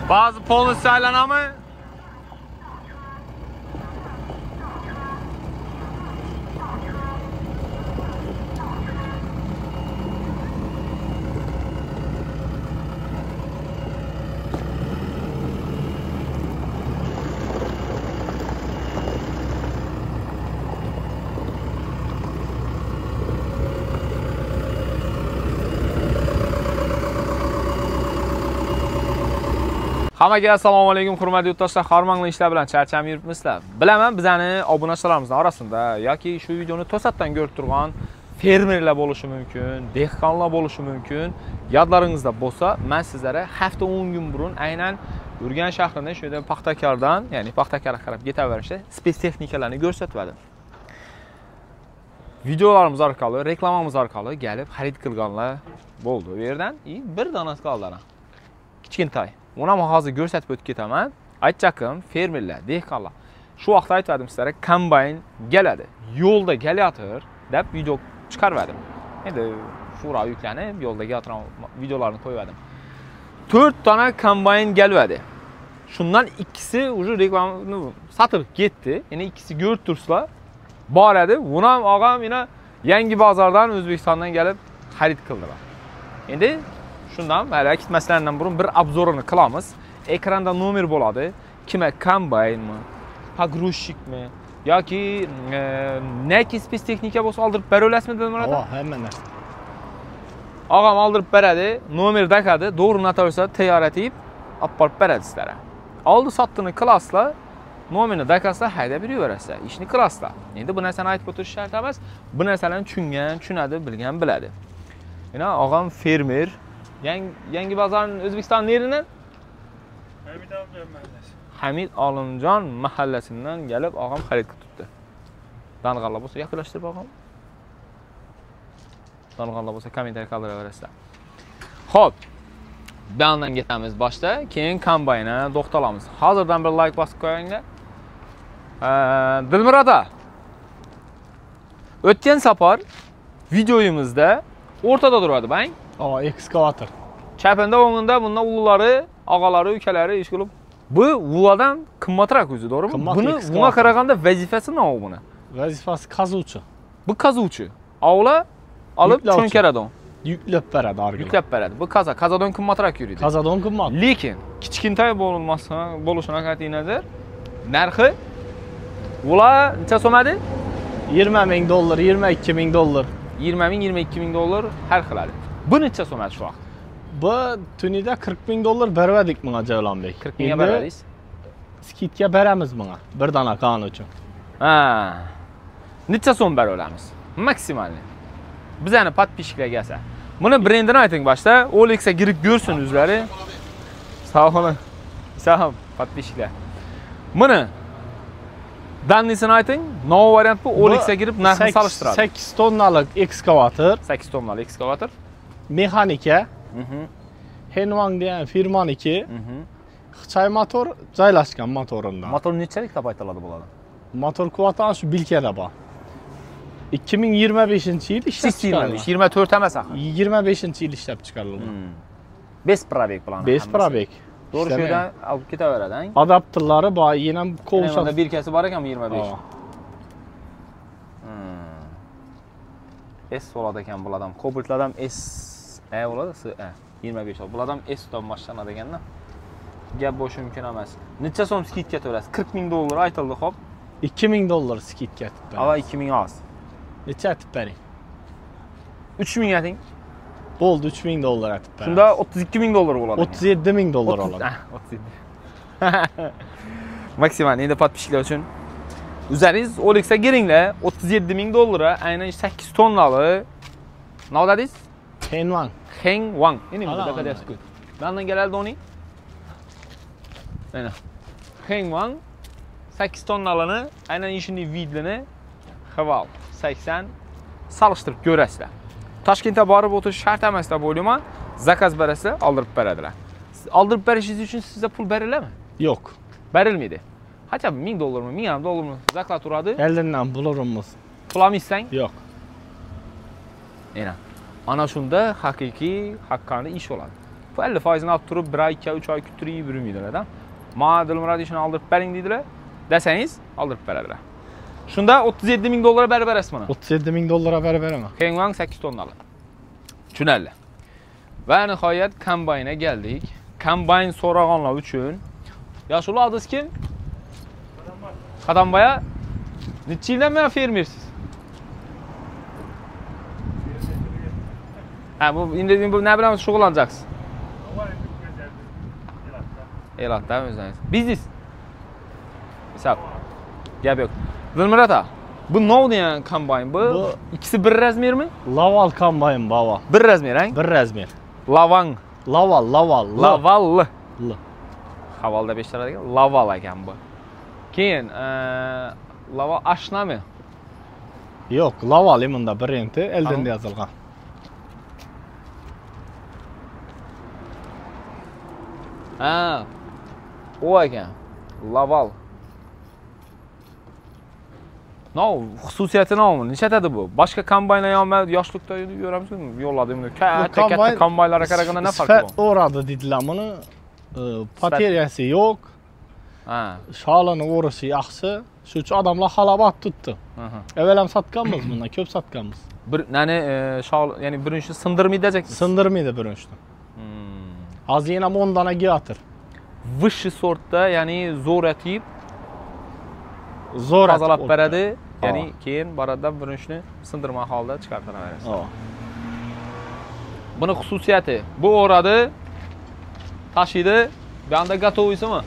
Bazı polisi aylanamı? Hammaga assalomu alaykum hurmatli yurtdoshlar, xormangli ishlar bilan charchab yuribmisizlar. Bilaman, bizani obunachilarimizning orasida yoki shu videoni to'satdan ko'rib turgan fermerlar bo'lishi mumkin, dehqonlar bo'lishi mumkin. Yodlaringizda bo'lsa, men sizlarga hafta 10 kun burun aynan Urganch shahridan shu yerdan Paxtakordan, ya'ni Paxtakorga qarab ketaverishda spetstexnikalarni ko'rsatdim. Videolarimiz orqali, reklamamiz orqali kelib xarid qilganlar bo'ldi. Bu yerdan bir donasi qoldi. Kichkintoy. Uni ham hozir ko'rsatib o'tib ketaman. Aytjakim, fermerlar, dehqonlar. Shu vaqtda aytdim sizlarga, kombayn keladi. Yo'lda kelayotir deb video chiqardim. Endi fura yuklanib, yo'lda kelayotgan videolarni qo'ydim. 4 dona kombayn keladi. Shundan ikkisi уже reklamani sotib ketdi. Endi ikkisi ko'rib tursizlar, bor edi. Buni ham og'am yana yangi bozordan O'zbekistondan kelib xarid qildilar. Endi shundan hali ketmaslardan burun bir obzorini qilamiz. Ekranda nomer bo'ladi. Kima kombaynmi, pogruzchikmi yoki neki spetstexnika bo'lsa oldirib bera olasizmi Dilmurod aka? Hamma narsa. Og'am oldirib beradi, nomer dakadi, to'g'ri notariusga tayyor etib olib borib beradi sizlarga. Oldi sotdini qilasizlar, nomerni dakasizlar, haydab yuraverasizlar, ishni qilasizlar. Endi bu narsani aytib o'tirish shart emas. Bu narsalarni tushungan, tushunadi, bilgan biladi. Yana og'am fermer. Yangi bozorning O'zbekiston neridan? Hamid Olimjon mahallasi. Hamid Olimjon mahallasidan kelib og'am xarid qilib turibdi. Dang'allar bo'lsa yaqinlashtirib og'am. Dang'allar bo'lsa kommentariy qoldiraverasizlar. Xo'p, bu ketamiz boshda, keyin kombayna to'xtalamiz. Hozirdan bir like bosib qo'yinglar. Dilmurod aka, o'tgan safar videoyimizda o'rtada turadi bang. Ekskavator. Chapinda, o'ngida bundan ululari, og'alari, ukalari ish qilib. Bu ulardan qimmatroq o'zi, to'g'rimi? Buni bunga qaraganda vazifasi nima buni? Vazifasi qazuvchi. Bu qazuvchi. Ovla olib cho'nkaradi. Yuklab beradi arg'ila. Yuklab beradi. Bu qaza, qazadan qimmatroq yuradi. Qazadan qimmat. Lekin kichkintoy bo'lmasa, bo'lishini qat'iy nazar, narxi ular necha so'm edi? 20 ming dollar, 22 ming dollar. 20 ming, 22 ming dollar har xil edi. Bu necha so'm shu vaqt? Bu tunida 40 ming dollar berdik bunga Javlonbek. 40 mingga beramiz. Skidga beramiz bunga. Bir dona qon uchun. Ha. Necha so'm bera olamiz? Maksimalni. Bizani podpishiklar kelsa. Buni brendini ayting boshda. OLXga kirib ko'rsin o'zlari. Sog' bo'ling. Sog' podpishiklar. Buni dannisini ayting. Nov variant bu OLXga kirib narxini solishtiradi. 8 tonnalik ekskavator. 8 tonnalik ekskavator. Mexanika. Henwang degan firmaniki. Xitoy motor joylashgan motorinda. Motor nechalik deb aytiladi bo'ladi? Motor quvvati shu bilkada bor. 2025-yil ishlab chiqarilgan. 24 emas axir. 25-yil ishlab chiqarilgan. Bez probeg bilan. Bez probeg. To'g'ri shu yerdan olib ketaveradi. Adapterlari bor, yana kovşat. Birkasi bor ekan 25. S bo'ladi ekan bulardan. Kobaltlardan S E bo'ladi, S E 25 bulardan S dan boshlanadi ekanda. Gap bo'lishi mumkin emas. Necha so'm skidka to'lasiz? 40 ming dollar aytildi, xo'p. 2000 dollar skidka aytib bering. Ava 2000 oz. Necha aytib bering? 3000 ayting. Bo'ldi, 3000 dollar aytib bering. Shunda 32 ming dollar bo'ladi. 37 ming dollar oladi. 37. Maksimal endi podpischilar uchun uzaringiz OLXga giringlar, 37 ming dollara aynan 8 tonnali. Nima dedingiz? Hengwang. Hengwang. Endi bunaqa deyapsiz-ku. Mendan keladi uning. Mana. Hengwang 8 tonnalini, aynan ishini vidlini Haval 80 solishtirib ko'rasizlar. Toshkentga borib o'tirish shart emas deb o'ylayman. Zakaz berasizlar, oldirib beradilar. Oldirib berishingiz uchun sizga pul beriladimi? Yo'q. Berilmaydi. Hacha 1000 dollarmi, 1000 dollarmi zaklat uradi. Elinden bulurumuz. Pul olmaysan? Yo'q. Ana. Ana shunda haqiqiy, haqqoniy ish bo'ladi. Bu 50%ni olib turib, 1 oy, 2 oy, 3 oy kuttirib yurmaydilar-da. Ma Dilmurod ishini oldirib bering deydilar. Desangiz oldirib beradilar. Shunda 37 ming dollara berib berasiz buni. 37 ming dollara berib beraman. Hengwang 8 tonnali. Tushunarli. Va nihoyat kombaynga keldik. Kombayn so'raganlar uchun Yoshuli adınız kim? Qadambaya. Necha yildan beri fermersiz? Ha, bu endi bu ne bilan shug'ullanacaksınız? Elatda o'zingiz. Biznes. Hisob. Gap yo'q. Dilmurod aka, bu nima degan kombayn bu? Ikkisi bir razmermi? Laval kombayn baba. Bir razmer, ha? Bir razmer. Lavang. Laval, Laval. Laval. L. Havalda 5 ekan, Laval ekan bu. Keyin Laval ashnami? Yo'q, Laval bunda brendi eldan yozilgan. Ha. O ekan. Laval. No, xususiyati nima? Nishatadi bu? Boshqa kombaynlar ham yoshlikda ko'ramizmi? Yo'lladim uni. Katta kombaynlarga qaraganda nima farqi bor? Sifat o'radi dedilar buni. Bateriyasi yo'q. Ha. Sholini o'rishi yaxshi. Shu uchun odamlar xalabat tutdi. Avval ham sotganmiz bundan, ko'p sotganmiz. Bir ya'ni shol, ya'ni birinchi sindirmaydi dejak. Sindirmaydi birinchini. Hozir yana 10 dona kelayotir. Высший sortda, ya'ni zo'r atib, zo'r tozalab beradi. Ya'ni keyin borada birinchini sindirma holda chiqarib berasiz. Buni xususiyati, bu o'radi, tashiydi, bu yoqda gotovyisimi?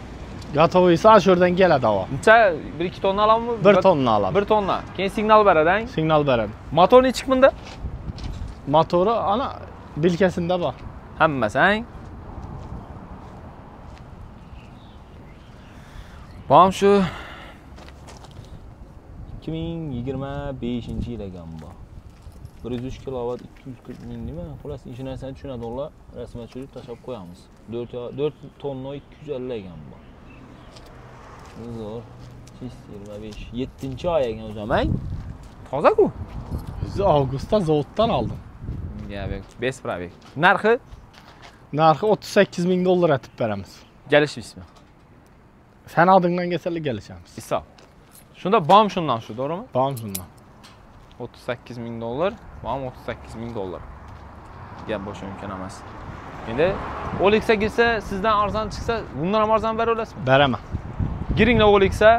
Gotovyisi shu yerdan keladi ava. Necha 1-2 tonna oladimi? 1 tonna oladi. 1 tonna. Keyin signal beradi, Signal beradi. Motor nechik bunda? Motori ana bilkasida bor. Hammasi. Bu ham shu 2025-yil ekan bu. 103 kilovat 240 ming nima? Xullas, shu narsani tushunadiganlar rasmga tushirib tashlab qo'yamiz. 4 tonna 250 ekan bu. Zo'r. 25. 7-oy ekan o'zim. Toza-ku. Biz avgustda zavoddan oldim. Gap yo'q. Bez probeg. Narxi? Narxi 38 ming dollar aytib beramiz. Kelishmaysizmi? Sen adından kelsalar kelishamiz. Hisob. Shunda bom shundan shu, to'g'rimi? Bom shundan. 38 ming dollar, bom 38 ming dollar. Gap bo'lishi mumkin emas. Endi OLXga girsa, sizdan arzon chiqsa, bundan ham arzon bera olasizmi? Beraman. Giringlar OLXga,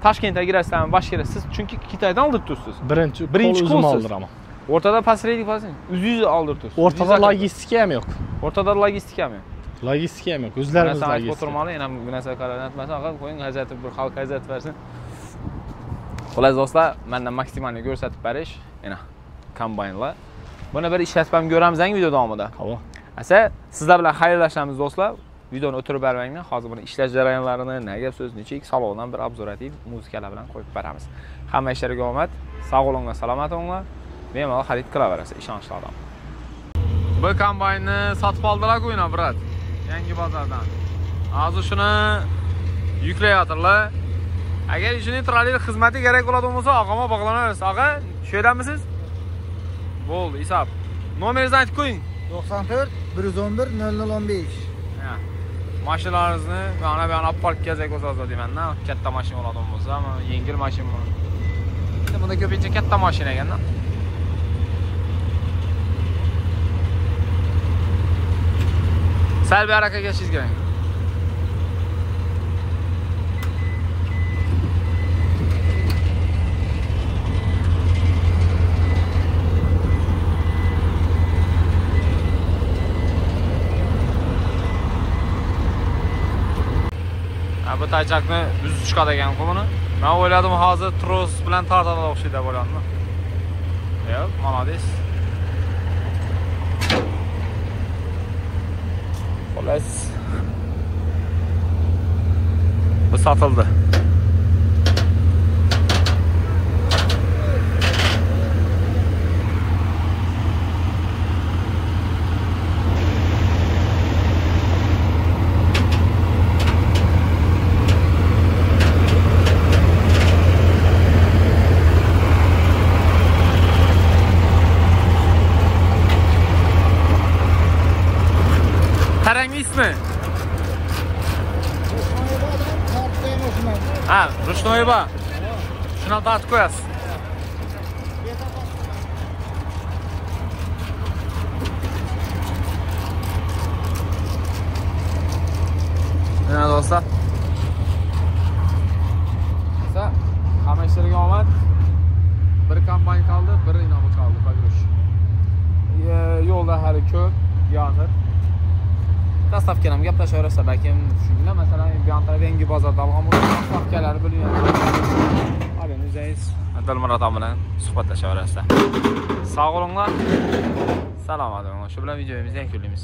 Toshkentga girasizlarmi, boshqa yerga. Siz chunki Xitoydan oldirib tursiz. Birinchi qo'l oldiraman. O'rtada pasraylik pasraylik, o'zingiz oldirib tursiz. O'rtada logistika ham yo'q. O'rtada logistika ham yo'q. Logistika ham yo'q. O'zlarimiz logistika. O'tirmali, yana bu narsa qaranatmasa, qo'ying, gazeta bir xalq gazeta bersin. Xullas do'stlar, mendan maksimalni ko'rsatib berish, yana kombaynlar. Buni bir ishlatib ham ko'ramiz video davomida. Havo. Asa sizlar bilan xayrlashamiz do'stlar. Videoni o'tirib bermanglar. Hozir buni ishlash jarayonlarini, nima gap so'z, nechik salondan bir obzor etib, muzikalar bilan qo'yib beramiz. Hamma ishlarga omad, sog' bo'linglar, salomat bo'linglar. Bemalol xarid qilaverasiz, ishonchli odam. Bu kombaynni sotib oldilar-ku, brat. Yangi bozordan. Hozir shuni yuklayaptilar. Agar shuni trolli xizmati kerak bo'ladigan bo'lsa, og'ama bog'lanamiz. Og'a, shu yerdamisiz? Bo'ldi, hisob. Nomeringizni aytib qo'ying. 94 111 0015. Ha. Mashinalaringizni mana bu yoqqa olib qolib kelsak bo'lsa deyman-da. Katta mashina oladigan bo'lsa, yengil mashina bu. Bunda ko'pincha katta mashina ekanda. Sal bu yoqqa kelishingiz kerak. Bu taychakni uzib chiqadi ekan buni. Men o'yladim hozir tros bilan tortadi o'xshaydi deb o'yladim. Yo'q, молодец. Xullas. Bu sotildi. Ismi? Ha, ruchnoyba. Shuni tortib qo'yasiz. Mana do'stlar. Esa hamma ishlarga omad. Bir kompaniya qoldi, bir inomi qoldi, pogrush. Yo'lda hali ko'p, yog'ir. Dastavka ham gaplashaversa, balkim shunga masalan, bu yon taraf yangi bozorda olgan bo'lsa, dastavkalari bilinadi. Hali o'zingiz Dilmurod aka bilan suhbatlashaverasizlar. Sog' bo'linglar. Salomat bo'ling. Shu bilan videomizni yakunlaymiz.